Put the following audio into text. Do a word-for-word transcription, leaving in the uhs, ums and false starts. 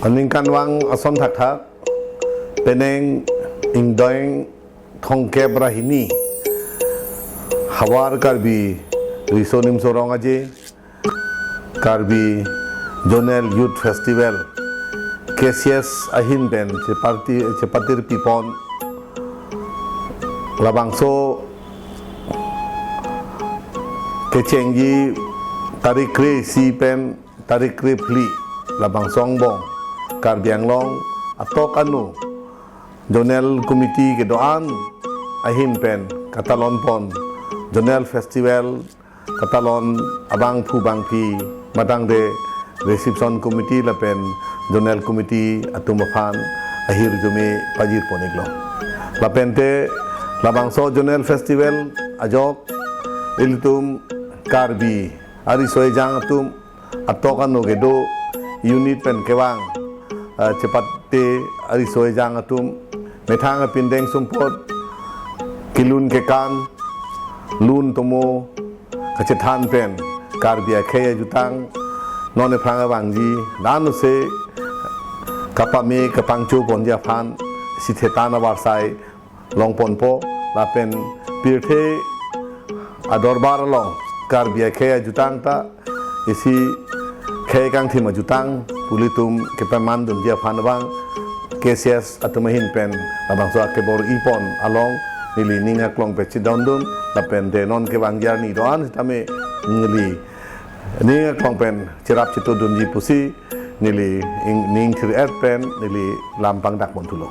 Aningkanvang ason thakthak, penang ingdeng thomkep ra hini, Havar Karbi Riso Nimso Rong Aje Karbi Zonal Youth Festival, K C S ahin pen chepati-, chepatirpipon labangso kechengji tarik kre-isi pen tarik krephli, labangso angbong Karbi Anglong atok anu Zonal Committee kedo-an ahin pen katalonpon Zonal Festival, katalon abangphu bangphi, matangte Reception Committee lapen Zonal Committee atum aphan ahirjume pajirpon-iklo. Lapente labangso Zonal Festival ajok ilitum Karbi ariso ejang atum atok anu kedo unit pen kevang, eh, chepate ariso ejang atum methang apindeng sumpot, kelun kekan, lun tomo kachethan pen Karbi akhei ajutang non ephrang avangji, dan ose kapame kapangchoponji aphan isi thetan avarsai longponpo, lapen pirthe adorbar along Karbi akhei ajutang ta isi khei kangthim ajutang pu ilitum kepemandunji aphan abang K C S atum ahin pen labangso akebor-ipon along neli ning aklong pachidondun, lapente non kevangji arni do-an sitame neli ning aklong pen cherap chetodunji pusi neli ing-, ning thir-et pen neli lam pangdakpon thulo.